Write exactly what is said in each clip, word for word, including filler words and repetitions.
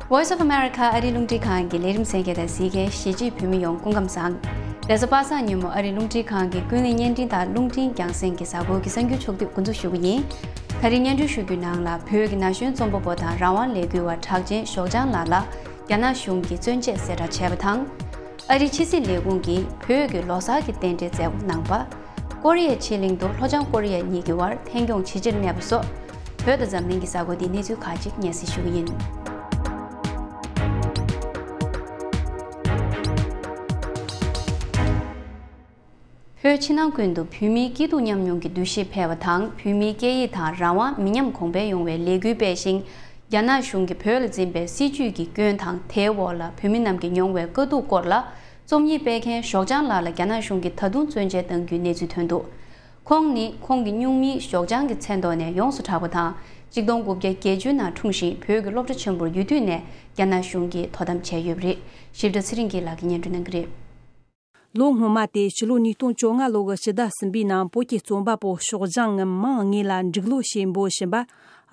Voice of America ཨ་རིའི་རླུང་འཕྲིན་ཁང་གི་ལས་རིམ་གསན་མཁན་དང་གཟིགས་མཁན་གཞིས་བྱེས་བོད་མི་ཡོངས་སྐུ་ཁམས་བཟང་། རེས་གཟའ་པ་སངས་ཉིན་མོ་ཨ་རིའི་རླུང་འཕྲིན་ཁང་གི་ཀུན་གླེང་བརྙན་འཕྲིན་དང་རླུང་འཕྲིན་རྒྱང་སྲིང་གི་གཟའ་འཁོར་གྱི་གསར་འགྱུར་ཕྱོགས་བསྡུས་འགོ་འཛུགས་ཞུ་གི་ཡིན། ད་རིང་སྙན་སྒྲོན་ཞུ་རྒྱུའི་ནང་ལ་བོད་ཀྱི་ན་གཞོན་རྩོམ་པ་པོ་དང་རང་དབང་ལས་འགུལ་བ་གྲགས་ཅན་ཞོགས་ལྗང་ལགས་ལ་རྒྱ་ནག་གཞུང་གིས་བཙོན་འཇལ་གསལ་བསྒྲགས་བྱས་པ་དང་། ཨ་རིའི་ཕྱི་སྲིད་ལས་ཁུངས་ཀྱིས་བོད་ཀྱི་ལོ་གསར་གྱི་རྟེན་འབྲེལ་མཛད་སྒོ་གནང་པ། ཀོ་རི་ཡའི་ཕྱེད་གླིང་དུ་ལྷོ་བྱང་ཀོ་རི་ཡ་གཉིས་ཀྱི་དབར་ཐད་འཁྱོངས་ཇེ་ཆེར་གནས་པ་སོགས། བོད་དང་འཛམ་གླིང་གི་གཟའ་འཁོར་འདིའི་གནས་ཚུལ་ཁག་ཅིག་སྙན་སེང་ཞུ་གི་ཡིན། བོད་ཕྱི་ནང་ཀུན་ཏུ་བོད་མིའི་སྐྱིད་སྡུག་མཉམ་མྱོང་གི་འདུ་ཤེས་འཕེལ་བ་དང་བོད་མིའི་སྐད་ཡིག་དང་རང་དབང་མི་ཉམས་གོང་འཕེལ་ཡོང་བའི་ལས་འགུལ་སྤེལ་ཞིང་། རྒྱ་ནག་གཞུང་གིས་བོད་ལ་འཛིན་པའི་སྲིད་བྱུས་ཀྱི་སྐྱོན་དང་དེའི་འོག་ལ་བོད་མི་རྣམས་ཀྱིས་མྱོང་བའི་དཀའ་སྡུག་སྐོར་ལ་རྩོམ་ཡིག་སྤེལ་མཁན་ཞོགས་ལྗང་ལགས་ལ་རྒྱ་ནག་གཞུང་གིས་ད་དུང་བཙོན་འཇལ་གཏང་རྒྱུའི་གནས་ཚུལ་ཐོན་འདུག་ཁོང་ནི་ཁོང་གི་སྨྱུག་མིང་ཞོགས་ལྗང་གི་མཚན་ཐོག་ནས་ཡོངས་སུ་གྲགས་པ་དང་། གཅིག་སྟོང་དགུ་བརྒྱ་བརྒྱད་ཅུ་ནང་འཁྲུངས་ཤིང་བོད་ཀྱི་སློབ་གྲྭ་ཆེན་པོར་ཡོད་དུས་ནས་རྒྱ་ནག་གཞུང་གིས་དོ་དམ་བྱས་ཡོད་པ་རེད། ཞིབ་ཕྲ་ཚེ་རིང་སྐྱིད་ལགས་ཀྱིས་སྙན་སྒྲོན་གནང་གི་རེད། ལོ་སྔོན་མ་སྟེ་ཕྱི་ལོ་ཉིས་སྟོང་བཅོ་ལྔ་ལོ་གི་སྤྱི་ཟླ་གསུམ་པའི་ནང་བོད་ཀྱི་རྩོམ་པ་པོ་ཞོགས་ལྗང་ངམ་མང་ང་ལ་འབྲུག་ལོ་ཞེས་འབོད་བཞིན་པ།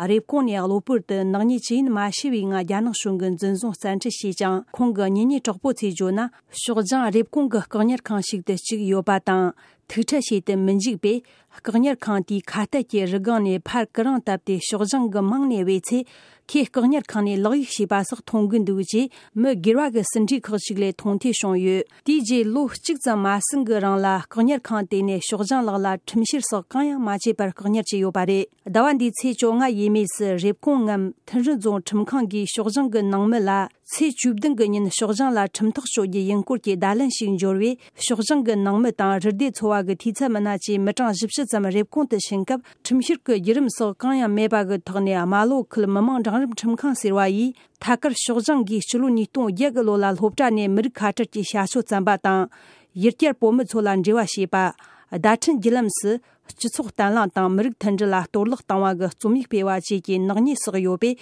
རེབ་གོང་ནས་གློ་བུར་དུ་ནག་ཉེས་ཇི་ཡིན་མ་ཤེས་པའི་ངང་རྒྱ་ནག་གཞུང་གིས་འཛིན་བཟུང་བཙན་ཁྲིད་བྱས་ཀྱང་། ཁོང་གི་གཉེན་ཉེ་གྲོགས་པོ་ཚོས་བརྗོད་ན། ཞོགས་ལྗང་རེབ་གོང་གི་བཀག་ཉར་ཁང་ཞིག་ཏུ་བཅུག་ཡོད་པ་དང་། ཐུག་འཕྲད་བྱེད་དུ་མི་འཇུག་པས། བཀག་ཉར་ཁང་དེའི་ཁ་གཏད་ཀྱི་རི་སྒང་ནས་ཕར་ཀི་རང་བཏབ་སྟེ་ཞོགས་ལྗང་གི་མིང་ནས་བོས་ཚེ། ཁོས་བཀག་ཉར་ཁང་ནས་ལག་གཡུག་བྱས་པ་སོགས་མཐོང་གི་འདུག་ཅེས་མི་སྒེར་བ་གི་ཟིན་བྲིས་ཁག་ཅིག་ལས་མཐོང་ཐོས་བྱུང་ཡོད། དེའི་རྗེས་ལོ་གཅིག་ཙམ་མ་ཟིན་གྱི་རིང་ལ་བཀག་ཉར་ཁང་དེ་ནས་ཞོགས་ལྗང་ལགས་ལ་ཁྲིམས་བཤེར་སོགས་གང་ཡང་མ་བྱས་པར་བཀག་ཉར་བྱས་ཡོད་པ་རེད། ཟླ་བ་འདིའི་ཚེས་བཅོ་ལྔ་ཡས་མས་སུ་རེབ་གོང་ངམ་ཐུན་རིན་རྫོང་ཁྲིམས་ཁང་གིས་ཞོགས་ལྗང་གི་ནང་མི་ལ། ཚེས་བཅུ་བདུན་གྱི་ཉིན་ཞོགས་ལྗང་ལ་ཁྲིམས་ཐག་གཅོད་རྒྱུ་ཡིན་སྐོར་གྱི་བརྡ་ལན་ཞིག་འབྱོར་བས། ཞོགས་ལྗང་གི་ནང་མི་དང་རུ་སྡེ་ཚོ་བ་གི་འཐུས་ཚབ་མི་སྣ་བཅས་མི་གྲངས་བཞི་བཅུ་ཙམ་རེབ་གོང་དུ་ཕྱིན་སྐབས། ཁྲིམས་བཤེར་གྱི་བརྒྱུད་རིམ་སོགས་གང་ཡང་མེད་པ་གི་ཐོག་ནས། རྨ་ལྷོ་ཁུལ་མི་དམངས་འབྲིང་རིམ་ཁྲིམས་ཁང་ཟེར་བ་ཡིས། ཐད་ཀར་ཞོགས་ལྗང་གིས་སྤྱི་ལོ་ཉིས་སྟོང་བརྒྱད་གི་ལོ་ལ་སློབ་གྲྭ་ནས་མི་རིགས་ཁ་བྲལ་གྱི་བྱ་སྤྱོད་བརྩམས་པ་དང་། ཡུལ་གྱར་བོད་མི་ཚོ་ལ་འབྲེལ་བ་བྱས་པ། བརྡ་འཕྲིན་བརྒྱུད་ལམ་སུ། སྤྱི་ཚོགས་བརྟན་ལྷིང་དང་མི་རིགས་མཐུན་སྒྲིལ་ལ་གཏོར་བརླག་བཏང་བ་གི་རྩོམ་ཡིག་སྤེལ་བ་བཅས་ཀྱི་ནག་ཉེས་བསགས་ཡོད་པས།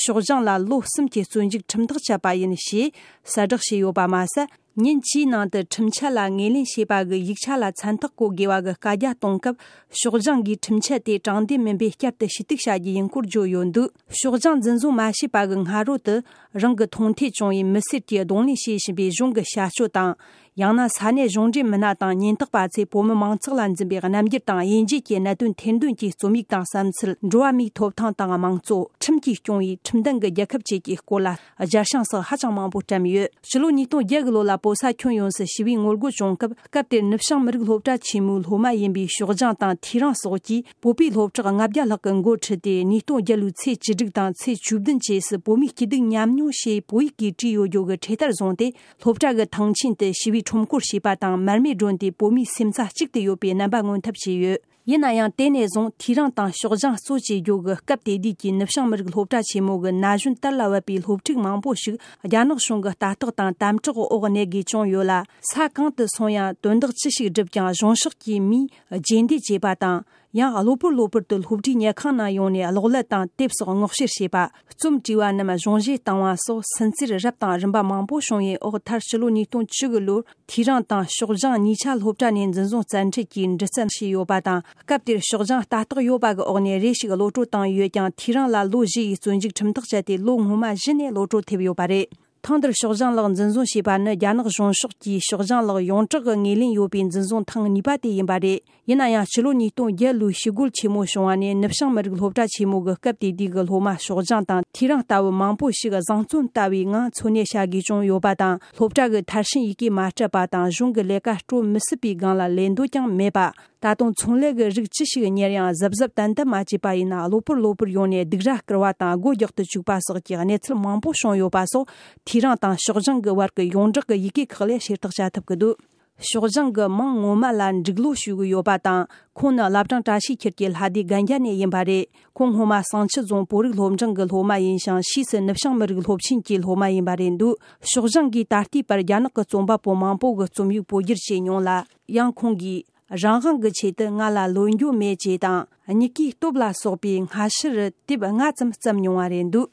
ཞོགས་ལྗང་ལ་ལོ་གསུམ་གྱི་བཙོན་འཇུག་ཁྲིམས་ཐག་བཅད་པ་ཡིན་ཞེས་གསལ་བསྒྲགས་བྱས་ཡོད་པ་མ་ཟད། ཉིན་བཅུའི་ནང་དུ་ཁྲིམས་འཆར་ལ་ངོས་ལེན་བྱས་པ་གི་ཡིག་ཆ་ལ་མཚན་རྟགས་བཀོད་དགོས་པ་གི་བཀའ་རྒྱ་གཏོང་སྐབས། ཞོགས་ལྗང་གིས་ཁྲིམས་འཆར་དེ་དྲང་བདེན་མིན་པས་བསྐྱར་དུ་ཞུ་གཏུག་བྱ་རྒྱུ་ཡིན་སྐོར་བརྗོད་ཡོད་འདུག་ཞོགས་ལྗང་འཛིན་བཟུང་མ་བྱས་པ་གི་སྔ་རོལ་དུ། རང་གི་མཐོང་ཐོས་བྱུང་བའི་མི་སེར་གྱིས་གདོང་ལེན་བྱེད་བཞིན་པའི་གཞུང་གི་བྱ་སྤྱོད་དང་། ཡང་ན་ས་གནས་གཞུང་འབྲེལ་མི་སྣ་དང་ཉེན་རྟོག་པ་ཚོས་བོད་མི་མང་ཚོགས་ལ་འཛིན་པའི་རྣམ་འགྱུར་དང་དབྱེ་འབྱེད་ཀྱི་གནད་དོན་ཐེར་འདོན་གྱི་རྩོམ་ཡིག་དང་བསམ་ཚུལ། འགྲོ་བ་མིའི་ཐོབ་ཐང་དང་དམངས་གཙོ། ཁྲིམས་ཀྱིས་སྐྱོང་བའི་ཁྲིམས་ལྡན་གྱི་རྒྱལ་ཁབ་བཅས་ཀྱི་སྐོར་ལ་སྦྱར་བྱང་སོགས་ཧ་ཅང་མང་པོ་བཀྲམ་ཡོད། ཕྱི་ལོ་ཉིས་སྟོང་བརྒྱད་གི་ལོ་ལ་བོད་ས་ཁྱོན་ཡོངས་སུ་ཞི་བའི་ངོ་རྒོལ་བྱུང་སྐབས། སྐབས་དེར་ནུབ་བྱང་མི་རིགས་སློབ་གྲྭ་ཆེན་མོའི་སློབ་མ་ཡིན་པའི་ཞོགས་ལྗང་དང་ཐེའུ་རང་སོགས་ཀྱིས་བོད་པའི་སློབ་གྲོགས་ལྔ་བརྒྱ་ལྷག་གི་འགོ་ཁྲིད་དེ། ཉིས་སྟོང་བརྒྱད་ལོའི་ཚེས་བཅུ་དྲུག་དང་ཚེས་བཅུ་བདུན་བཅས་སུ་བོད་མིའི་སྐྱིད་སྡུག་ཉམས་མྱོང་ཞེས་བོད་ཡིག་གིས་བྲིས་ཡོད་རྒྱུ་གི་འཕྲེད་དར་བཟུང་སྟེ། སློབ་གྲྭ་གི་ཐང་ཆེན་དུ་ཞི་བའི་ཁྲོམ་སྐོར་བྱས་པ་དང་། མར་མེ་བསྒྲོན་ཏེ་བོད་མིའི་སེམས་རྩ་གཅིག་ཏུ་ཡོད་པའི་རྣམ་པ་མངོན་ཐབས་བྱས་ཡོད། ཡིན་ན་ཡང་། དེ་ནས་བཟུང་ཐེའུ་རང་དང་ཞོགས་ལྗང་གཙོ་བྱེད་རྒྱུ་གི་སྐབས་དེ་དུས་ཀྱི་ནུབ་བྱང་མི་རིགས་སློབ་གྲྭ་ཆེན་མོ་གི་ན་གཞོན་དར་ལ་བབས་པའི་སློབ་ཕྲུག་མང་པོ་ཞིག་རྒྱ་ནག་གཞུང་གི་ལྟ་རྟོག་དང་དམ་དྲག་འོག་གནས་དགོས་བྱུང་ཡོད་ལ། ས་གང་དུ་སོང་ཡང་དོན་དག་ཅི་ཞིག་བསྒྲུབས་ཀྱང་གཞུང་ཕྱོགས་ཀྱི་མིས་རྗེས་འདེད་བྱས་པ་དང་། ཡང་གློ་བུར་གློ་བུར་དུ་སློབ་གྲྭའི་ཉལ་ཁང་ནང་ཡོང་ནས་གློག་ཀླད་དང་དེབ་སོགས་སྔོག་བཤེར་བྱས་པ། རྩོམ་བྲིས་པ་རྣམས་གཞུང་བཞེས་བཏང་བ་སོགས་སུན་གཙེར་རབ་དང་རིམ་པ་མང་པོ་བྱུང་བའི་འོག་མཐར་ཕྱི་ལོ་ཉིས་སྟོང་བཅུ་གི་ལོར་ཐེའུ་རང་དང་ཞོགས་ལྗང་གཉིས་ཆ་སློབ་གྲྭ་ནས་འཛིན་བཟུང་བཙན་ཁྲིད་ཀྱིས་འདྲི་རྩད་བྱས་ཡོད་པ་དང་། སྐབས་དེར་ཞོགས་ལྗང་ལྟ་རྟོག་ཡོད་པ་གི་འོག་ནས་རེ་ཞིག་གློད་གྲོལ་བཏང་ཡོད་ཀྱང་། ཐེའུ་རང་ལ་ལོ་བཞི་ཡི་བཙོན་འཇུག་ཁྲིམས་ཐག་བཅད་དེ་ལོ་སྔོན་མ་བཞི་ནས་གློད་གྲོལ་ཐེབས་ཡོད་པ་རེད། ཐེངས་འདིར་ཞོགས་ལྗང་ལགས་འཛིན་བཟུང་བྱས་པ་ནི། རྒྱ་ནག་གཞུང་ཕྱོགས་ཀྱིས་ཞོགས་ལྗང་ལགས་ཡོངས་གྲགས་ཀྱི་ངོས་ལེན་ཡོད་པའི་འཛིན་བཟུང་ཐེངས་གཉིས་པ་དེ་ཡིན་པ་རེད། ཡིན་ན་ཡང་། ཕྱི་ལོ་ཉིས་སྟོང་བརྒྱད་ལོའི་ཞི་རྒོལ་ཆེན་མོ་བྱུང་བ་ནས། ནུབ་བྱང་མི་རིགས་སློབ་གྲྭ་ཆེན་མོ་གི་སྐབས་དེ་དུས་ཀྱི་སློབ་མ་ཞོགས་ལྗང་དང་ཐེའུ་རང་ལྟ་བུ་མང་པོ་ཞིག་བཟང་བཙོན་ལྟ་བུའི་ངང་འཚོ་གནས་བྱ་དགོས་བྱུང་ཡོད་པ་དང་། སློབ་གྲྭ་གི་མཐར་ཕྱིན་ཡི་གེ་མ་སྤྲད་པ་དང་། གཞུང་གི་ལས་ཀ་སྤྲོད་མི་སྲིད་པའི་སྒང་ལ་ལེན་འདོད་ཀྱང་མེད་པ། ད་དུང་ཚོང་ལས་ཀྱི་རིགས་ཅི་ཞིག་གཉེར་ཡང་གཟབ་གཟབ་ཏན་ཏན་མ་བྱས་པ་ཡིན་ན། གློ་བུར་གློ་བུར་ཡོང་ནས་སྡིགས་ར་སྐུལ་བ་དང་སྒོ་རྒྱག་ཏུ་བཅུག་པ་སོགས་ཀྱི་གནས་ཚུལ་མང་པོ་བྱུང་ཡོད་པ་སོགས། ཐེའུ་རང་དང་ཞོགས་ལྗང་གི་བར་གྱི་ཡོངས་གྲགས་ཀྱི་ཡི་གེ་ཁག་ལས་ཤེས་རྟོགས་བྱ་ཐུབ་ཀྱི་འདུག་ཞོགས་ལྗང་གི་མིང་ངོ་མ་ལ་འབྲུག་ལོ་ཞུ་གི་ཡོད་པ་དང་། ཁོང་ནི་བླ་བྲང་བཀྲ་ཤིས་འཁྱིལ་གྱི་ལྷ་སྡེ་རྒན་རྒྱ་ནས་ཡིན་པ་རེད། ཁོང་སྔོན་མ་བསང་ཆུ་རྫོང་བོད་རིགས་སློབ་འབྲིང་གི་སློབ་མ་ཡིན་ཞིང་། ཕྱིས་སུ་ནུབ་བྱང་མི་རིགས་སློབ་ཆེན་གྱི་སློབ་མ་ཡིན་པ་རེད་འདུག་ཞོགས་ལྗང་གིས་ད་ལྟའི་བར་རྒྱ་ནག་གི་རྩོམ་པ་པོ་མང་པོ་གི་རྩོམ་ཡིག་བོད་བསྒྱུར་བྱས་མྱོང་ལ། ཡང་ཁོང་གིས། རང་དབང་གི་ཆེད་དུ་ང་ལ་ལོས་འགྱོད་མེད་ཅེས་དང་། མྱིག་གིས་སྟོབས་ལ་སོགས་པའི་སྔ་ཕྱིར་དེབ་ལྔ་ཙམ་བརྩམས་མྱོང་བ་རེད་འདུག་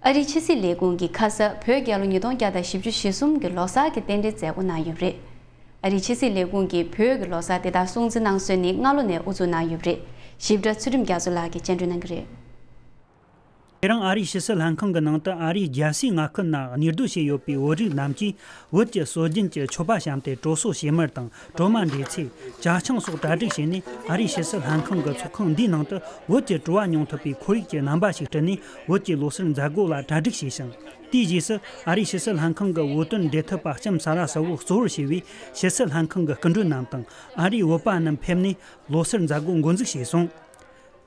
ཨ་རིའི་ཕྱི་སྲིད་ལས་ཁུངས་ཀྱིས་ཁ་ས་བོད་རྒྱལ་ལོ་ཉིས་སྟོང་བརྒྱ་དང་བཞི་བཅུ་ཞེ་གསུམ་གྱི་ལོ་གསར་གྱི་རྟེན་འབྲེལ་མཛད་སྒོ་གནང་ཡོད་པ་རེད། ཨ་རིའི་ཕྱི་སྲིད་ལས་ཁུངས་ཀྱིས་བོད་ཀྱི་ལོ་གསར་དེ་དག་སྲུང་བརྩི་གནང་སྲོལ་ནི་སྔ་ལོ་ནས་དབུ་འཛུགས་གནང་ཡོད་པ་རེད། ཞིབ་ཕྲ་ཚུལ་ཁྲིམས་རྒྱ་མཚོ་ལགས་ཀྱིས་སྙན་སྒྲོན་གནང་གི་རེད། དེ་རིང་ཨ་རིའི་ཕྱི་སྲིད་ལྷན་ཁང་གི་ནང་དུ་ཨ་རིའི་རྒྱལ་སའི་མངའ་ཁུལ་ན་གནས་སྡོད་བྱས་ཡོད་པའི་བོད་རིགས་རྣམས་ཀྱིས་བོད་ཀྱི་སྲོལ་རྒྱུན་གྱི་མཆོད་པ་བཤམས་ཏེ་དྲོ་སོ་བྱེ་མར་དང་གྲོ་མ་འབྲས་ཚེ། ཇ་ཆང་སོགས་གྲ་སྒྲིག་བྱས་ནས། ཨ་རིའི་ཕྱི་སྲིད་ལྷན་ཁང་གི་ཚོགས་ཁང་འདིའི་ནང་དུ་བོད་ཀྱི་བྲོ་བ་མྱོང་ཐུབ་པའི་ཁོར་ཡུག་གི་རྣམ་པ་ཞིག་བསྐྲུན་ནས། བོད་ཀྱི་ལོ་གསར་མཛད་སྒོ་ལ་གྲ་སྒྲིག་བྱས་ཤིང་། དེའི་རྗེས་སུ་ཨ་རིའི་ཕྱི་སྲིད་ལྷན་ཁང་གི་བོད་དོན་འབྲེལ་མཐུད་པ་ལྕམ་ས་ར་ས་བོ་གཙོ་བོར་བྱས་པའི་ཕྱི་སྲིད་ལྷན་ཁང་གི་སྐུ་མགྲོན་རྣམས་དང་ཨ་རིའི་བོད་པ་རྣམས་ཕེབས་ནས་ལོ་གསར་མཛད་སྒོ་འགོ་འཛུགས་བྱས་སོང་།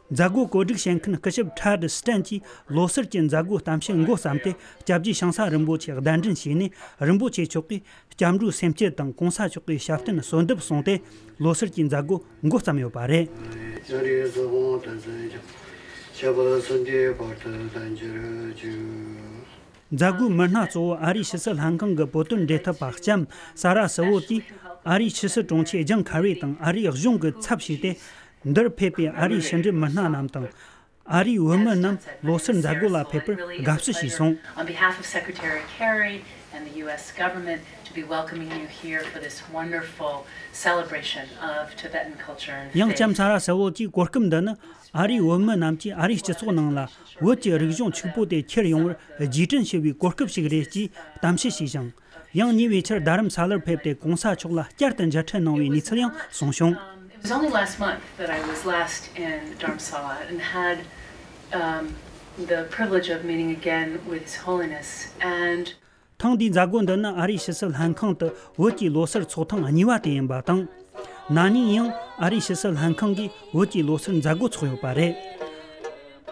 མཛད་སྒོ་གོ་སྒྲིག་བྱེད་མཁན་སྐུ་ཞབས་ཁྲ་ཌི་སི་ཊན་གྱིས་ལོ་གསར་གྱི་མཛད་སྒོའི་གཏམ་བཤད་འགོ་བརྩམས་ཏེ། སྐྱབས་རྗེ་ཞང་ས་རིན་པོ་ཆེ་གདན་འདྲེན་བྱས་ནས། རིན་པོ་ཆེ་མཆོག་གིས་སྐྱབས་འགྲོའི་སེམས་བསྐྱེད་དང་གོང་ས་མཆོག་གི་ཞབས་བརྟན་གསོལ་འདེབས་གསུངས་ཏེ། ལོ་གསར་གྱི་མཛད་སྒོ་འགོ་བརྩམས་ཡོད་པ་རེད། མཛད་སྒོའི་མི་སྣ་གཙོ་བོ་ཨ་རིའི་ཕྱི་སྲིད་ལྷན་ཁང་གི་བོད་དོན་འབྲེལ་མཐུད་པ་ལྕམ་ས་ར་ས་བོ་གིས། ཨ་རིའི་ཕྱི་སྲིད་དྲུང་ཆེ་ཇོན་ཁེ་རི་དང་ཨ་རིའི་གཞུང་གི་ཚབ་བྱས་ཏེ། འདིར་ཕེབས་པའི་ཨ་རིའི་ཕྱི་འབྲེལ་མི་སྣ་རྣམས་དང་། ཨ་རིའི་བོད་མི་རྣམས་ལོ་གསར་མཛད་སྒོ་ལ་ཕེབས་པར་དགའ་བསུ་ཞུས་སོང་། On behalf of Secretary Kerry and the U S government, to be welcoming you here for this wonderful celebration of Tibetan culture and faith. ཡང་ལྕམ་ས་ར་ས་བོ་གྱིས་གོ་སྐབས་འདི་ནི་ཨ་རིའི་བོད་མི་རྣམས་ཀྱིས་ཨ་རིའི་སྤྱི་ཚོགས་ནང་ལ་བོད་ཀྱི་རིག་གཞུང་ཕྱུག་པོ་དེ་ཁྱེར་ཡོང་བར་རྗེས་དྲན་ཞུ་བའི་གོ་སྐབས་ཤིག་རེད་ཅེས་གཏམ་བཤད་བྱས་ཤིང་། ཡང་ཉེ་བའི་ཆར་རྡ་རམ་ས་ལར་ཕེབས་ཏེ་གོང་ས་མཆོག་ལ་བསྐྱར་དུ་མཇལ་འཕྲད་གནང་བའི་གནས་ཚུལ་ཡང་གསུངས་བྱུང་། It was only last month that I was last in Dharamsala and had, um, the privilege of meeting again with His Holiness and ཐེངས་འདིའི་མཛད་སྒོ་འདི་ནི་ཨ་རིའི་ཕྱི་སྲིད་ལྷན་ཁང་དུ་བོད་ཀྱི་ལོ་གསར་ཚོགས་ཐེངས་གཉིས་པ་དེ་ཡིན་པ་དང་། ན་ནིང་ཡང་ཨ་རིའི་ཕྱི་སྲིད་ལྷན་ཁང་གིས་བོད་ཀྱི་ལོ་གསར་མཛད་སྒོ་ཚོགས་ཡོད་པ་རེད།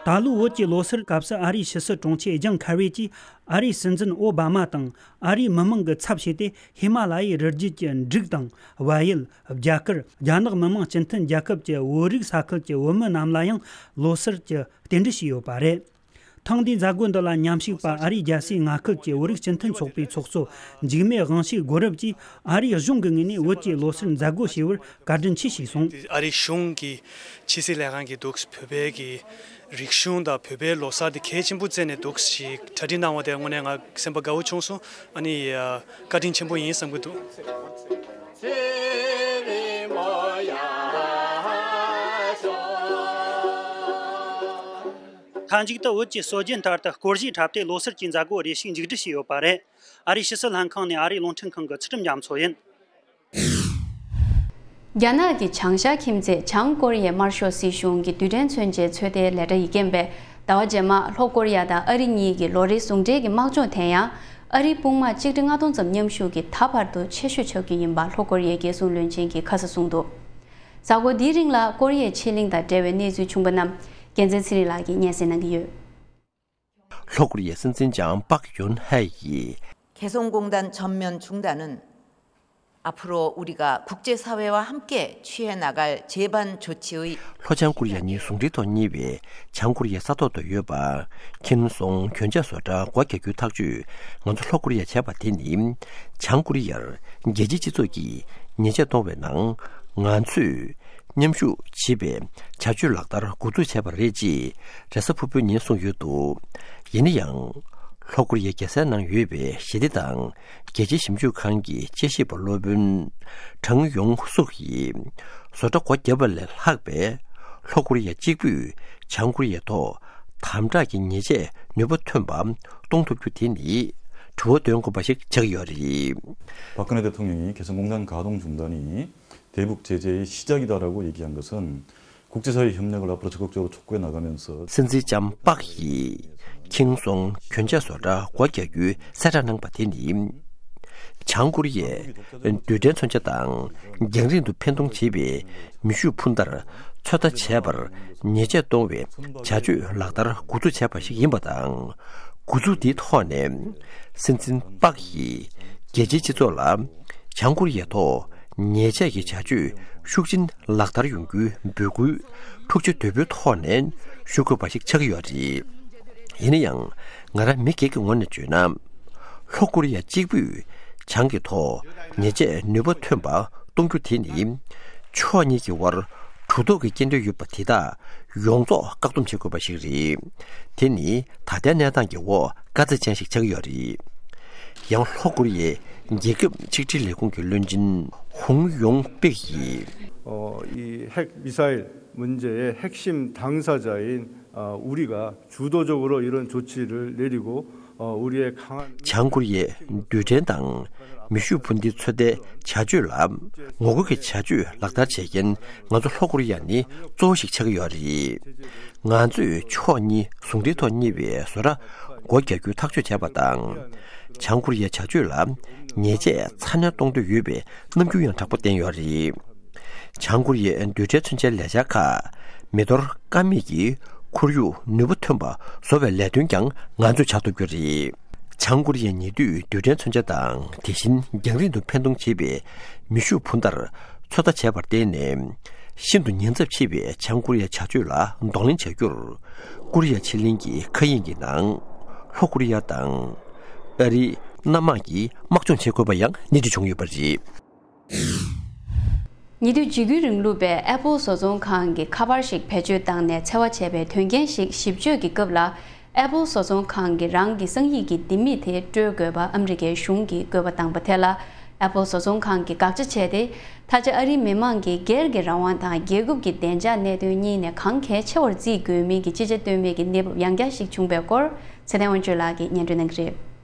ད་ལོའི་བོད་ཀྱི་ལོ་གསར་སྐབས་སུ་ཨ་རིའི་ཕྱི་སྲིད་དྲུང་ཆེ་ཇོན་ཁེ་རི་གྱིས་ཨ་རིའི་སྲིད་འཛིན་ཨོ་བྷ་མ་དང་ཨ་རིའི་མི་མང་གི་ཚབ་བྱས་ཏེ། ཧི་མ་ལ་ཡའི་རི་རྒྱུད་ཀྱི་འབྲུག་དང་བལ་ཡུལ། རྒྱ་གར། རྒྱ་ནག་མི་དམངས་སྤྱི་མཐུན་རྒྱལ་ཁབ་ཀྱི་བོད་རིགས་ས་ཁུལ་གྱི་བོད་མི་རྣམས་ལ་ཡང་ལོ་གསར་གྱི་རྟེན་འབྲེལ་ཞུས་ཡོད་པ་རེད། ཐེངས་འདིའི་མཛད་སྒོ་འདི་ལ་མཉམ་ཞུགས་པ་ཨ་རིའི་རྒྱལ་སའི་མངའ་ཁུལ་གྱི་བོད་རིགས་སྤྱི་མཐུན་ཚོགས་པའི་ཚོགས་གཙོ་འཇིགས་མེད་དབང་ཕྱུག་རྒོད་རབ་ཀྱིས། ཨ་རིའི་གཞུང་གི་ངོས་ནས་བོད་ཀྱི་ལོ་གསར་མཛད་སྒོ་བྱས་པར་བཀའ་དྲིན་ཆེ་ཞེས་གསུངས། ཨ་རིའི་གཞུང་གི་ཕྱི་སྲིད་ལས་ཁང་གིས་འདུག་བོད་པའི་གི་རིག་གཞུང་དང་བོད་པའི་ལོ་གསར་དེ་གལ་ཆེན་པོ་བརྩིས་ནས་འདུག་ཞིག་གྲ་སྒྲིག་གནང་བ་དེ་དངོས་གནས་ང་སེམས་པ་དགའ་བོ་བྱུང་སོང་། ཨ་ནི་བཀའ་དྲིན་ཆེན་པོ་ཡིན་བསམ་གྱི་འདུག། མཐའ་མཇུག་ཏུ་བོད་ཀྱི་སྲོལ་རྒྱུན་ལྟར་དུ་སྐོར་ཞིག་འཁྲབ་སྟེ་ལོ་གསར་གྱི་མཛད་སྒོ་རེ་ཞིག་མཇུག་སྒྲིལ་བྱས་ཡོད་པ་རེད། ཨ་རིའི་ཕྱི་སྲིད་ལྷན་ཁང་ནས་ཨ་རིའི་རླུང་འཕྲིན་ཁང་གི་ཚུལ་ཁྲིམས་རྒྱ་མཚོ་ཡིན། རྒྱ་ནག་གི་བྱང་ཤར་ཁྱིམ་མཚེས་བྱང་ཀོ་རི་ཡའི་དམར་ཤོག་སྲིད་གཞུང་གི་རྡུལ་ཕྲན་མཚོན་ཆའི་ཚོད་ལྟའི་ལས་གྲྭ་ཡིག་རྒན་པས་ཟླ་བ་རྗེས་མ་ལྷོ་ཀོ་རི་ཡ་དང་ཨ་རི་གཉིས་ཀྱི་ལོ་རེའི་ཟུང་འབྲེལ་གྱི་དམག་སྦྱོང་དེ་ཡང་ཨ་རིའི་དཔུང་དམག་གཅིག་ཁྲི་ལྔ་སྟོང་ཙམ་མཉམ་ཞུགས་ཀྱིས་ད་བར་དུ་ཆེ་ཤོས་ཆགས་རྒྱུ་ཡིན་པ་ལྷོ་ཀོ་རི་ཡའི་རྒྱལ་སྲུང་བློན་ཆེན་གྱིས་ཁ་ས་གསུངས་འདུག། མཛད་སྒོ་འདིའི་རིང་ལ་ཀོ་རི་ཡའི་ཕྱེད་གླིང་དང་འབྲེལ་བའི་གནས་ཚུལ་བྱུང་པ་རྣམས་རྒྱལ་མཚན་ཚེ་རིང་ལགས་ཀྱིས་སྙན་སེང་གནང་གི་ཡོད། ལྷོ་ཀོ་རི་ཡའི་སྲིད་འཛིན་ལྕམ་པག་ཡོན་ཧའེ་ཡིས། 개성공단 전면 중단은 앞으로 우리가 국제사회와 함께 취해 나갈 재반 조치의 ལྷོ་བྱང་ཀོ་རི་ཡ་གཉིས་ཟུང་འབྲེལ་ཐོག་གཉིས་པའི་བྱང་ཀོ་རི་ཡའི་ས་ཐོག་ཏུ་ཡོད་པ། ཁྱིམ་ཚང་གྱོན་ཆས་བཟོ་གྲྭ་སྒོ་རྒྱག་རྒྱུའི་ཐག་གཅོད་ང་ཚོ་ལྷོ་ཀོ་རི་ཡས་བྱས་པ་དེ་ནི། བྱང་ཀོ་རི་ཡར་རྒྱལ་སྤྱིའི་སྤྱི་ཚོགས་ཀྱིས་ཉེས་ཆད་གཏོང་བའི་ནང་ང་ཚོས། མཉམ་ཞུགས་བྱེད་པའི་བྱ་སྤྱོད་ལག་བསྟར་འགོ་འཛུགས་བྱས་པ་རེད་ཅེས་རེས་གཟའ་ཕུར་བུའི་ཉིན་གསུངས་ཡོད་འདུག། ཡིན་ན་ཡང་། ལྷོ་ཀོ་རི་ཡའི་རྒྱལ་སའི་ནང་ཡོད་པའི་ཞི་བདེ་དང་རྒྱལ་སྤྱིའི་ཞིབ་འཇུག་ཁང་གི་དཔྱད་ཞིབ་པ་སློབ་དཔོན་ཀྲང་ཡོང་སུག་ཡིས། བཟོ་གྲྭ་སྒོ་བརྒྱབ་པ་ལས་ལྷག་པའི་ལྷོ་ཀོ་རི་ཡ་གཅིག་པུས་བྱང་ཀོ་རི་ཡའི་ཐོག་དམ་དྲག་གི་ཉེས་ཆད་ནུས་པ་ཐོན་པ་གཏོང་ཐུབ་རྒྱུ་དེ་ནི་དྲི་བ་འདོན་དགོས་པ་ཞིག་ཆགས་ཡོད་རེད། 박근혜 대통령이 개성공단 가동 중단이 대북 제재의 시작이다라고 얘기한 것은 국제사회 협력을 앞으로 적극적으로 촉구해 나가면서 སྲིད་འཛིན་ལྕམ་པག་ཡིས་ཁྱིམ་ཚང་གྱོན་ཆས་བཟོ་གྲྭ་སྒོ་རྒྱག་རྒྱུའི་གསལ་བསྒྲགས་གནང་པ་དེ་ནི། བྱང་ཀོ་རི་ཡས་རྡུལ་ཕྲན་མཚོན་ཆ་དང་རྒྱང་རིང་དུ་འཕེན་གཏོང་བྱེད་པའི་མེ་ཤུགས་འཕུར་མདའ་ཚོད་ལྟ་བྱས་པར་ཉེས་ཆད་གཏོང་བའི་བྱ་སྤྱོད་ལག་བསྟར་འགོ་འཛུགས་བྱས་པ་ཞིག་ཡིན་པ་དང་། འགོ་འཛུགས་དེའི་ཐོག་ནས་སྲིད་འཛིན་པག་ཡིས་རྒྱལ་སྤྱིའི་སྤྱི་ཚོགས་ལ། བྱང་ཀོ་རི་ཡའི་ཐོག་ཉེས་ཆད་ཀྱི་བྱ་སྤྱོད་ཤུགས་ཆེན་ལག་བསྟར་ཡོང་རྒྱུའི་འབོད་སྐུལ་འཁྲུག་ཆ་དོད་པོའི་ཐོག་ནས་ཞུ་དགོས་པ་ཞིག་ཆགས་ཀྱི་ཡོད་རེད། ཡིན་ན་ཡང་ང་རང་མི་སྒེར་གྱི་ངོས་ནས་བརྗོད་ན། ལྷོ་ཀོ་རི་ཡ་གཅིག་པུས་བྱང་གི་ཐོག་ཉེས་ཆད་ནུས་པ་ཐོན་པ་གཏོང་རྒྱུ་དེ་ནི་ཕྱོགས་གཉིས་ཀྱི་དབར་གྲུ་ཐོག་གི་སྐྱེལ་འདྲེན་ཡོད་པ་དེ་དག་ཡོངས་རྫོགས་བཀག་སྡོམ་བྱེད་དགོས་པ་ཞིག་རེད། དེ་ནི་ད་ལྟའི་གནས་སྟངས་ཀྱི་འོག་དཀའ་ཚེགས་ཅན་ཞིག་ཆགས་ཀྱི་ཡོད་རེད། ཡང་ལྷོ་ཀོ་རི་ཡའི་རྒྱལ་ཁབ་ཆིག་སྒྲིལ་ལས་ཁུངས་ཀྱི་བློན་ཆེན་ཧུང་ཡོང་པེག་ཡིས། 어, 이 핵 미사일 문제의 핵심 당사자인 어, 우리가 주도적으로 이런 조치를 내리고 어, 우리의 강한 བྱང་ཀོ་རི་ཡའི་རྡུལ་ཕྲན་དང་མེ་ཤུགས་འཕུར་མདེལ་ཚོད་ལྟའི་བྱ་སྤྱོད་ལ་ངོ་རྒོལ་གྱི་བྱ་སྤྱོད་ལག་བསྟར་བྱེད་མཁན་ང་ཚོ་ལྷོ་ཀོ་རི་ཡ་ནི་གཙོ་བོ་ཞིག་ཆགས་ཀྱི་ཡོད་རེད། ང་ཚོས་ཕྱོགས་གཉིས་ཟུང་འབྲེལ་ཐོག་གཉེར་བའི་བཟོ་གྲྭ་སྒོ་རྒྱག་རྒྱུ་ཐག་གཅོད་བྱས་པ་དང་། བྱང་ཀོ་རི་ཡའི་བྱ་སྤྱོད་ལ་ཉེས་ཆད་ཚ་ནན་གཏོང་འདོད་ཡོད་པའི་རྣམ་འགྱུར་ཡང་དྲག་པོ་བསྟན་ཡོད་རེད། བྱང་ཀོ་རི་ཡའི་རྡུལ་ཕྲན་མཚོན་ཆའི་ལས་འཆར་ཁག་མེ་གཏོར་ཀ་མེད་ཀྱི་ཁོར་ཡུག་ནུས་པ་ཐོན་པ་བཟོ་བའི་ལས་དོན་ཀྱང་ང་ཚོས་བྱ་ཐུབ་རྒྱུ་རེད། བྱང་ཀོ་རི་ཡའི་ཉེ་དུས་རྡུལ་ཕྲན་མཚོན་ཆ་དང་དེ་བཞིན་རྒྱང་རིང་དུ་འཕེན་གཏོང་བྱེད་པའི་མེ་ཤུགས་འཕུར་མདའ་ཚོད་ལྟ་བྱས་པར་བརྟེན་ནས། ཤིན་ཏུ་ཉེན་ཚབས་ཆེ་བའི་བྱང་ཀོ་རི་ཡའི་བྱ་སྤྱོད་ལ་གདོང་ལེན་བྱ་རྒྱུར། ཀོ་རི་ཡ་ཕྱེད་གླིང་གི་མཁའ་དབྱིངས་ཀྱི་ནང་ལྷོ་ཀོ་རི་ཡ་དང་ཨ་རིའི་གནམ་དམག་གིས་དམག་སྦྱོང་བྱེད་དགོས་པ་ཡང་སྣེ་ཁྲིད་བྱུང་ཡོད་པ་རེད། ཉེ་དུས་འཇིགས་སྐུལ་རིང་ལུགས་པས་ཨེ་པོལ་བཟོ་ཚོང་ཁང་གི་ཁ་པར་ཞིག་བེད་སྤྱོད་བཏང་ནས་འཚེ་བ་བྱས་པའི་དོན་རྐྱེན་ཞིག་ཞིབ་དཔྱོད་ཀྱི་སྐབས་ལ། ཨེ་པོལ་བཟོ་ཚོང་ཁང་གིས་རང་གི་སང་ཡིག་གི་ལྡེ་མིག་དེ་སྤྲོད་དགོས་པ་ཨ་མི་རི་ཀའི་གཞུང་གིས་བཀོད་པ་བཏང་པ་དེ་ལ། ཨེ་པོལ་བཟོ་ཚོང་ཁང་གིས་དགག་བྱ་བྱས་ཏེ། ད་ཆ་ཨ་རིའི་མི་མང་གིས་སྒེར་གྱི་རང་དབང་དང་རྒྱལ་ཁབ་ཀྱི་བདེ་འཇགས་གནད་དོན་གཉིས་ནས་གང་གལ་ཆེ་བར་བརྩི་དགོས་མིན་གྱི་ཅི་བྱ་གཏོལ་མེད་ཀྱི་གནས་བབ་ཡང་བསྐྱར་ཞིག་བྱུང་བའི་སྐོར། ཚེ་བརྟན་དབང་ཕྱུག་ལགས་ཀྱིས་སྙན་སྒྲོན་གནང་གི་རེད།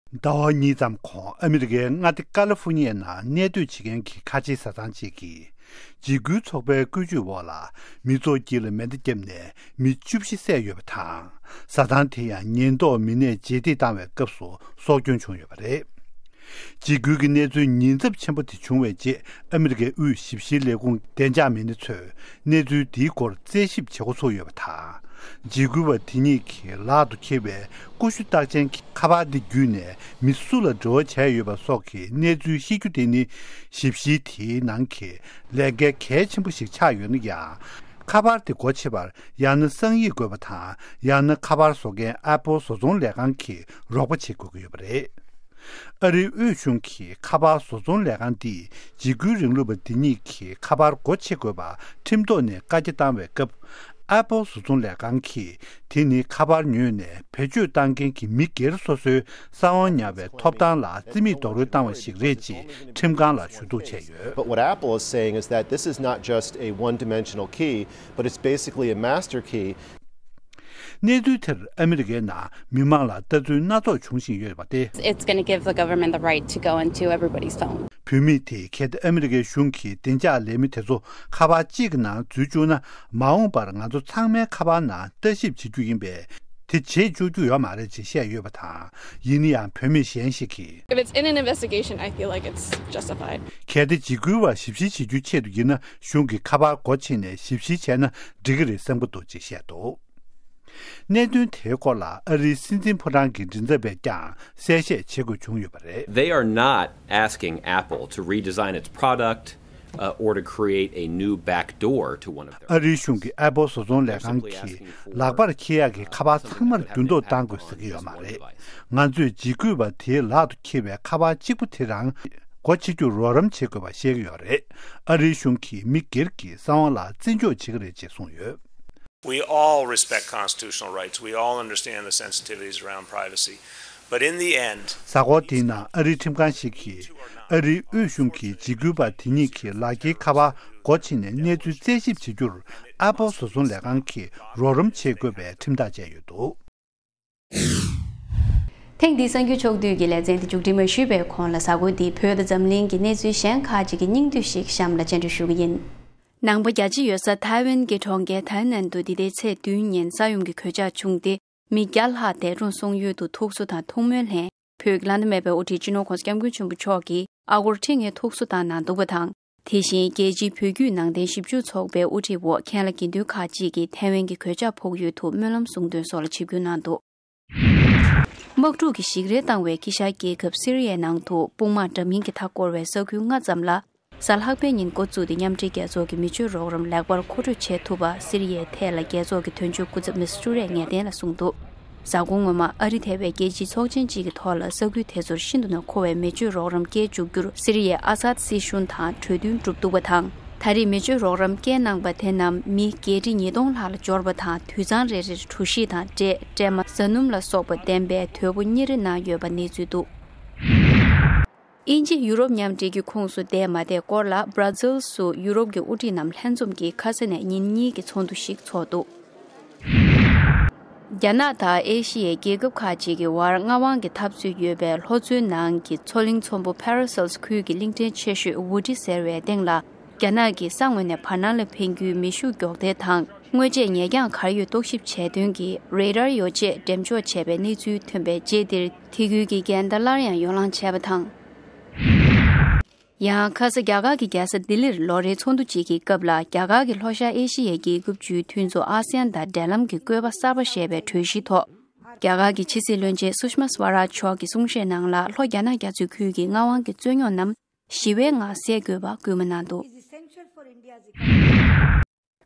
ཟླ་བ་གཉིས་ཙམ་གོང་ཨ་མི་རི་ཀའི་མངའ་སྡེ་ཀ་ལི་ཧྥུ་ཉི་ཡའི་ནང་གནས་སྡོད་བྱེད་མཁན་གྱི་ཁ་ཆེའི་བཟའ་ཚང་གཅིག་གིས། འཇིགས་སྐུལ་ཚོགས་པའི་བཀོད་ཇུས་འོག་ལ་མི་ཚོགས་དཀྱིལ་ལ་མེ་མདའ་བརྒྱབ་ནས་མི་བཅུ་བཞི་བསད་ཡོད་པ་དང་། བཟའ་ཚང་དེ་ཡང་ཉེན་རྟོག་མི་སྣས་རྗེས་འདེད་བཏང་བའི་སྐབས་སུ་སྲོག་སྐྱོན་བྱུང་ཡོད་པ་རེད། འཇིགས་སྐུལ་གྱི་གནས་ཚུལ་ཉེན་ཚབས་ཆེན་པོ་དེ་བྱུང་བའི་རྗེས་ཨ་མི་རི་ཀའི་དབུས་ཞིབ་བཤེར་ལས་ཁུངས་བདེ་འཇགས་མི་སྣ་ཚོས་གནས་ཚུལ་འདིའི་སྐོར་རྩད་ཞིབ་བྱེད་འགོ་ཚུགས་ཡོད་པ་དང་། འཇིགས་སྐུལ་བ་དེ་ཉིད་ཀྱི་ལག་ཏུ་འཁྱེར་བའི་ཀུ་ཤུ་རྟགས་ཅན་གྱི་ཁ་པར་འདི་བརྒྱུད་ནས་མི་སུ་ལ་འབྲེལ་བ་བྱས་ཡོད་པ་སོགས་ཀྱི་གནས་ཚུལ་ཤེས་རྒྱུ་དེ་ནི་ཞིབ་བཤེར་དེའི་ནང་གི་ལས་འགན་གལ་ཆེན་པོ་ཞིག་ཆགས་ཡོད་ན་ཡང་། ཁ་པར་དེ་སྒོ་ཕྱེ་བར་ཡང་ན་སང་ཡིག་དགོས་པ་དང་། ཡང་ན་ཁ་པར་བཟོ་མཁན་ཨེ་པོལ་བཟོ་ཚོང་ལས་ཁང་གིས་རོགས་པ་བྱེད་དགོས་ཀྱི་ཡོད་པ་རེད། ཨ་རིའི་དབུས་གཞུང་གིས་ཁ་པར་བཟོ་ཚོང་ལས་ཁང་འདིས་འཇིགས་སྐུལ་རིང་ལུགས་པ་འདི་ཉིད་ཀྱི་ཁ་པར་སྒོ་ཕྱེ་དགོས་པ་ཁྲིམས་ཐོག་ནས་བཀའ་རྒྱ་བཏང་བའི་སྐབས། ཨེ་པོལ་བཟོ་ཚོང་ལས་ཁང་གིས་དེ་ནི་ཁ་པར་ཉོས་ནས་བེད་སྤྱོད་བཏང་མཁན་གྱི་མི་སྒེར་སོ་སོའི་གསང་བ་ཉར་བའི་ཐོབ་ཐང་ལ་རྩིས་མེད་རྡོག་རོལ་བཏང་བ་ཞིག་རེད་ཅེས་ཁྲིམས་ཁང་ལ་ཞུ་གཏུག་བྱས་ཡོད། But what Apple is saying is that this is not just a one-dimensional key, but it's basically a master key. གནས་ཚུལ་དེར་ཨ་མི་རི་ཀའི་ནང་མི་མང་ལ་ལྟ་ཚུལ་སྣ་ཚོགས་འབྱུང་བཞིན་ཡོད་པ་སྟེ། It's going to give the government the right to go into everybody's phone. བུད་མེད་དེས་གལ་ཏེ་ཨ་མི་རི་ཀའི་གཞུང་གིས་བདེ་འཇགས་ལས་མི་དེ་ཚོ་ཁ་པར་གཅིག་གི་ནང་འཛུལ་བཅུག་ན། མ་འོངས་པར་ང་ཚོ་ཚང་མའི་ཁ་པར་ནང་ལྟ་ཞིབ་བྱེད་རྒྱུ་ཡིན་པས། དེ་བྱེད་བཅུག་རྒྱུ་ཡོད་མ་རེད་ཅེས་བཤད་ཡོད་པ་དང་། ཡིན་ན་ཡང་བུད་མེད་གཞན་ཞིག་གིས། If it's in an investigation, I feel like it's justified. གལ་ཏེ་འཇིགས་སྐུལ་བ་ཞིབ་བཤེར་བྱེད་རྒྱུའི་ཆེད་དུ་ཡིན་ན། གཞུང་གིས་ཁ་པར་སྒོ་ཕྱེ་ནས་ཞིབ་བཤེར་བྱས་ན་འགྲིག་གི་རེད་བསམ་གྱི་འདུག་ཅེས་བཤད་འདུག་གནད་དོན་དེའི་སྐོར་ལ་ཨ་རིའི་སྲིད་འཛིན་ཕོ་བྲང་གི་མགྲིན་ཚབ་པས་ཀྱང་གསལ་བཤད་བྱེད་དགོས་བྱུང་ཡོད་པ་རེད། They are not asking Apple to redesign its product, uh, or to create a new back door to one of their. ཨ་རིའི་གཞུང་གིས་ཨེ་པོལ་བཟོ་ཚོང་ལས་ཁང་གིས་ལག་པར་འཁྱེར་ཡག་གི་ཁ་པར་ཚང་མར་འགྱུར་ལྡོག་གཏང་དགོས་ཟེར་གྱི་ཡོད་མ་རེད། ང་ཚོས་འཇིགས་སྐུལ་བ་དེའི་ལག་ཏུ་འཁྱེར་བའི་ཁ་པར་གཅིག་པུ་དེ་རང་སྒོ་ཕྱེ་རྒྱུར་རོགས་རམ་བྱེད་དགོས་པ་བཤད་ཀྱི་ཡོད་རེད། ཨ་རིའི་གཞུང་གིས་མི་སྒེར་གྱི་གསང་བ་ལ་བརྩི་འཇོག་བྱེད་ཀྱི་རེད་ཅེས་གསུངས་ཡོད། We all respect constitutional rights. We all understand the sensitivities around privacy. But in the end, གཟའ་འཁོར་དེའི་ནང་ཨ་རིའི་ཁྲིམས་ཁང་ཞིག་གིས་ཨ་རིའི་དབུས་གཞུང་གིས་འཇིགས་སྐུལ་བ་དེ་གཉིས་ཀྱི་ལག་འཁྱེར་ཁ་པར་སྒོ་ཕྱེ་ནས་གནས་ཚུལ་རྩད་ཞིབ་བྱེད་རྒྱུར་ཨེ་པོལ་བཟོ་ཚོང་ལས་ཁང་གིས་རོགས་རམ་བྱེད་དགོས་པའི་ཁྲིམས་ཐག་བཅད་ཡོད་འདུག་ཐེངས་འདིའི་གསར་འགྱུར་ཕྱོགས་བསྡུས་ཀྱི་ལེ་ཚན་འདི་མཇུག་སྒྲིལ་མ་ཞུས་པའི་གོང་ལ་གཟའ་འཁོར་འདིའི་བོད་དང་འཛམ་གླིང་གི་གནས་ཚུལ་གཞན་ཁག་ཅིག་གི་སྙིང་བསྡུས་ཤིག་གཤམ་ལ་སྤྱན་འདྲེན་ཞུ་གི་ཡིན། ནང་པ་རྒྱ་ཆེ་ཡོད་ས་ཐའེ་ཝན་གྱི་གྲོང་ཁྱེར་ཐའེ་ནན་དུ་འདི་ཟླའི་ཚེས་བདུན་ཉིན་ས་ཡོམ་གྱི་གོད་ཆག་བྱུང་སྟེ། མི་བརྒྱ་ལྷག་འདས་གྲོངས་སོང་ཡུལ་དུ་ཐུགས་གསོ་དང་ཐུགས་སྨོན་ལྷན། བོད་ཀྱི་བླ་ན་མེད་པའི་དབུ་ཁྲིད་སྤྱི་ནོར་༸གོང་ས་༸སྐྱབས་མགོན་ཆེན་པོ་མཆོག་གིས་ཨ་སྒོར་ཁྲི་ལྔའི་ཐུགས་གསོ་བཏང་གནང་འདུག་པ་དང་། དེ་བཞིན་རྒྱལ་སྤྱིའི་བོད་བརྒྱུད་ནང་བསྟན་ཞིབ་འཇུག་ཚོགས་པའི་དབུ་ཁྲིད་འོག་མཁན་བླ་དགེ་འདུན་ཁག་ཅིག་གིས་ཐའེ་ཝན་གྱི་གོད་ཆག་ཕོག་ཡུལ་དུ་སྨོན་ལམ་གསུང་འདོན་སོགས་ལ་ཆིབས་བསྒྱུར་གནང་འདུག་དམག་འཁྲུག་གིས་ཞིག་རལ་བཏང་བའི་དཀྱིལ་ཤར་རྒྱལ་ཁབ་སི་རི་ཡའི་ནང་དུ་དཔུང་དམག་འདྲ་མིན་གྱིས་མཐའ་བསྐོར་བའི་ས་ཁུལ་ལྔ་ཙམ་ལ། གཟའ་ལྷག་པའི་ཉིན་འགོ་བཙུགས་ཏེ་མཉམ་འབྲེལ་རྒྱལ་ཚོགས་ཀྱི་མི་སྤྱོད་རོགས་རམ་ལེགས་པར་མཁོ་སྤྲོད་བྱེད་ཐུབ་པ་སི་རི་ཡའི་ཐད་ལ་རྒྱལ་ཚོགས་ཀྱི་དོན་གཅོད་སྐུ་ཚབ་མི་སི་ཀྲུ་རེས་ངེས་གཏན་ལ་གསུངས་འདུག་གཟའ་འཁོར་སྔོན་མ་ཨ་རི་ཐེ་བའི་རྒྱལ་སྤྱིའི་ཚོགས་ཆེན་གཅིག་གི་ཐོག་ལ་ས་ཁུལ་དེ་ཚོར་ཤིན་ཏུ་ནས་མཁོ་བའི་མི་སྤྱོད་རོགས་རམ་སྐྱེལ་བཅུག་རྒྱུར་སི་རི་ཡའི་ཨ་སཱད་སྲིད་གཞུང་དང་གྲོས་མཐུན་གྲུབ་འདུག་པ་དང་། ད་རེས་མི་སྤྱོད་རོགས་རམ་སྐྱེལ་གནང་པ་དེ་རྣམས་མི་བརྒྱད་ཁྲི་ཉིས་སྟོང་ལྷག་ལ་འབྱོར་བ་དང་། དུད་ཚང་རེ་རེར་གྲོ་ཞིབ་དང་འབྲས། སྲན་མ། ཟ་སྣུམ་ལ་སོགས་པ་ལྡན་པའི་དོས་པོ་གཉིས་རེ་གནང་ཡོད་པ་གནས་ཚུལ་འདུག་དབྱིན་ཇི་ཡུ་རོབ་མཉམ་འབྲེལ་གྱི་ཁོངས་སུ་བསྡད་མ་བསྡད་སྐོར་ལ་སྦྲ་ཛིལ་སུ་ཡུ་རོབ་ཀྱི་དབུ་ཁྲིད་རྣམས་ལྷན་འཛོམས་ཀྱིས་ཁ་ས་ནས་ཉིན་གཉིས་ཀྱི་ཚོགས་འདུ་ཞིག་ཚོགས་འདུག་རྒྱ་ནག་དང་ཨེ་ཤི་ཡའི་རྒྱལ་ཁབ་ཁག་ཅིག་གི་དབར་མངའ་དབང་གི་འཐབ་རྩོད་ཡོད་པའི་ལྷོ་མཚོའི་ནང་གི་མཚོ་གླིང་ཚོམ་བུ་Paracels་ཁུལ་གྱི་གླིང་ཕྲན་ཆེ་ཤོས་ཝུ་ཏི་ཟེར་བའི་སྟེང་ལ། རྒྱ་ནག་གིས་ས་ངོས་ནས་བར་སྣང་ལ་འཕེན་རྒྱུའི་མེ་ཤུགས་མགྱོགས་དལ་དང་། སྔོན་ཆད་ཉེ་འགྱངས་ག་རེ་ཡོད་རྟོག་ཞིབ་བྱས་དོན་གྱིས་རེ་ཌར་ཡོ་བྱད་འགྲེམས་འཇོག་བྱས་པའི་གནས་ཚུལ་ཐོན་པའི་རྗེས་འདིར། དེ་ཁུལ་གྱི་འགལ་ཟླ་སླར་ཡང་ཡོ་ལང་བྱས་པ་དང་། ཡང་ཁ་ས་རྒྱ་གར་གྱི་རྒྱལ་ས་ལྡི་ལིར་ལོ་རེའི་ཚོགས་འདུ་གཅིག་གི་སྐབས་ལ། རྒྱ་གར་གྱི་ལྷོ་ཤར་ཨེ་ཤི་ཡའི་རྒྱལ་ཁབ་བཅུའི་མཐུན་ཚོགས་ཨ་སི་ཡན་དང་འབྲེལ་ལམ་གྱི་བཀོད་པ་གསར་པ་ཞེས་པའི་གྲོས་གཞིའི་ཐོག་རྒྱ་གར་གྱི་ཕྱི་སྲིད་བློན་ཆེན་སུ་ཤི་མ་སྭ་རཱཇ་མཆོག་གིས་གསུང་བཤད་ནང་ལ། ལྷོ་རྒྱ་ནག་རྒྱ་མཚོའི་ཁུལ་གྱི་མངའ་དབང་གི་རྩོད་རྙོག་རྣམས་ཞི་བའི་ངང་སེལ་དགོས་པ་སྐུལ་མ་གནང་འདུག་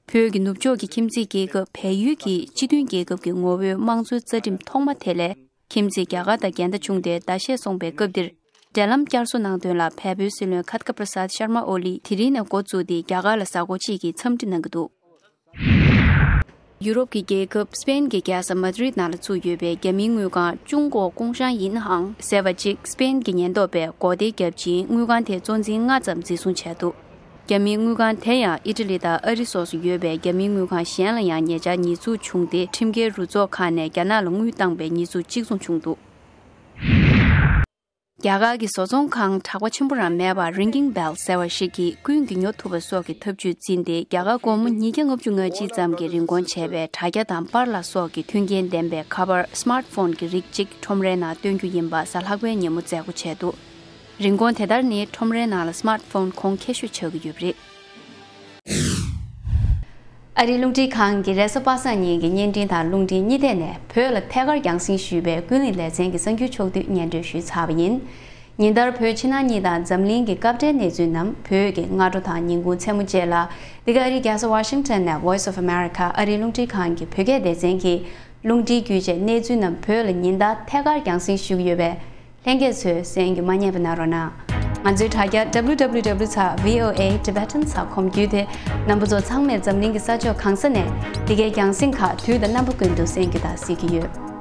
བོད་ཀྱི་ནུབ་ཕྱོགས་ཀྱི་ཁྱིམ་མཚེས་རྒྱལ་ཁབ་བལ་ཡུལ་གྱིས་སྤྱི་མཐུན་རྒྱལ་ཁབ་ཀྱི་ངོ་བོའི་དམངས་གཙོའི་རྩ་ཁྲིམས་ཐོག་མ་དེ་ལས། ཁྱིམ་མཚེས་རྒྱ་གར་དང་འགལ་ཟླ་བྱུང་སྟེ་ཟླ་ཤས་སོང་པའི་སྐབས་འདིར། འབྲེལ་ལམ་བསྐྱར་གསོ་གནང་དོན་ལ་བལ་པོའི་སྲིད་བློན་ཁ་ཏ་ཀ་པྲ་སཱད་ཤར་མ་ཨོ་ལི་དེ་རིང་ནས་འགོ་བཙུགས་ཏེ་རྒྱ་གར་ལ་གཟའ་འཁོར་གཅིག་གི་འཚམས་འདྲི་གནང་གི་འདུག་ཡུ་རོབ་ཀྱི་རྒྱལ་ཁབ་སི་པེན་གྱི་རྒྱལ་ས་མ་ཏྲིད་ནང་ལ་བཙུགས་ཡོད་པའི་རྒྱ་མིའི་དངུལ་ཁང་ཅུང་གོ་ཀུང་ཧྲང་ཡིན་ཧང་ཟེར་བ་གཅིག་སི་པེན་གྱི་ཉེན་རྟོག་པས་སྒོ་དེ་བརྒྱབ་ཅིང་། དངུལ་ཁང་དེའི་གཙོ་འཛིན་ལྔ་ཙམ་འཛིན་བཟུང་བྱས་འདུག་རྒྱ་མིའི་དངུལ་ཁང་དེ་ཡང་ཨི་ཊ་ལི་དང་ཨ་རི་སོགས་སུ་ཡོད་པའི་རྒྱ་མིའི་དངུལ་ཁང་གཞན་ལ་ཡང་ཉེ་ཆར་ཉེས་འཛུགས་བྱུང་སྟེ། ཁྲིམས་འགལ་རུ་ཚོགས་ཁག་ནས་རྒྱ་ནག་ལ་དངུལ་བཏང་པའི་ཉེས་འཛུགས་གཅིག་མཚུངས་བྱུང་འདུག་རྒྱ་གར་གྱི་བཟོ་ཚོང་ཁང་གྲགས་པ་ཆེན་པོ་རང་མེད་པར་Ringing Bell་ཟེར་བ་ཞིག་གིས་ཀུན་གྱིས་ཉོ་ཐུབ་པ་སོགས་ཀྱི་ཐབས་ཇུས་འཛིན་ཏེ། རྒྱ་གར་སྒོར་མོ་ཉིས་བརྒྱ་ལྔ་བཅུ་ང་གཅིག་ཙམ་གྱི་རིན་གོང་བྱས་པའི་དྲ་རྒྱ་དང་པར་ལག་སོགས་ཀྱི་མཐུན་རྐྱེན་ལྡན་པའི་ཁ་པར་Smartphone་གྱི་རིགས་གཅིག་ཁྲོམ་རའི་ནང་སྟོན་རྒྱུ་ཡིན་པ་གཟའ་ལྷག་པའི་ཉིན་མོ་མཛད་སྒོ་བྱས་འདུག་རིན་གོང་དེ་ལྟར་ནི་ཁྲོམ་རའི་ནང་ལ་Smartphone་གོང་ཁེ་ཤོས་ཆགས་ཀྱི་ཡོད་པ་རེད། ཨ་རིའི་རླུང་འཕྲིན་ཁང་གི་རེས་གཟའ་པ་སངས་ཉིན་གྱི་བརྙན་འཕྲིན་དང་རླུང་འཕྲིན་གཉིས་ཐད་ནས་བོད་ལ་ཐད་ཀར་རྒྱང་སྲིང་ཞུས་པའི་ཀུན་གླེང་ལེ་ཚན་གྱི་གསར་འགྱུར་ཕྱོགས་བསྡུས་སྙན་སྒྲོན་ཞུས་ཚར་བ་ཡིན། ཉིན་ལྟར་བོད་ཕྱི་ནང་གཉིས་དང་འཛམ་གླིང་གི་སྐབས་འབྲེལ་གནས་ཚུལ་རྣམས་བོད་ཀྱི་སྔ་དྲོ་དང་ཉིན་གུང་མཚན་མོ་བཅས་ལ། འདི་ག་ཨ་རིའི་རྒྱལ་ས་ཝ་ཤིང་ཊོན་ནས་Voice of America་ཨ་རིའི་རླུང་འཕྲིན་ཁང་གི་བོད་སྐད་སྡེ་ཚན་གྱི་རླུང་འཕྲིན་བརྒྱུད་བཅས་གནས་ཚུལ་རྣམས་བོད་ལ་ཉིན་ལྟར་ཐད་ཀར་རྒྱང་སྲིང་ཞུ་གི་ཡོད་པས། ལྷན་རྒྱས་ཚོས་གསན་རྒྱུ་མ་བསྙེལ་བ་གནང་རོགས་གནང་། ང་ཚོའི་དྲ་རྒྱ་W W W dot V O A Tibetan dot com བརྒྱུད་དེ། རྣམ་པ་ཚོ་ཚང་མས་འཛམ་གླིང་གི་ས་ཕྱོགས་གང་ས་ནས་འདི་གའི་རྒྱང་སྲིང་ཁག་དུས་དང་རྣམ་པ་ཀུན་ཏུ་གསན་རྒྱུ་དང་གཟིགས་ཀྱི་ཡོད།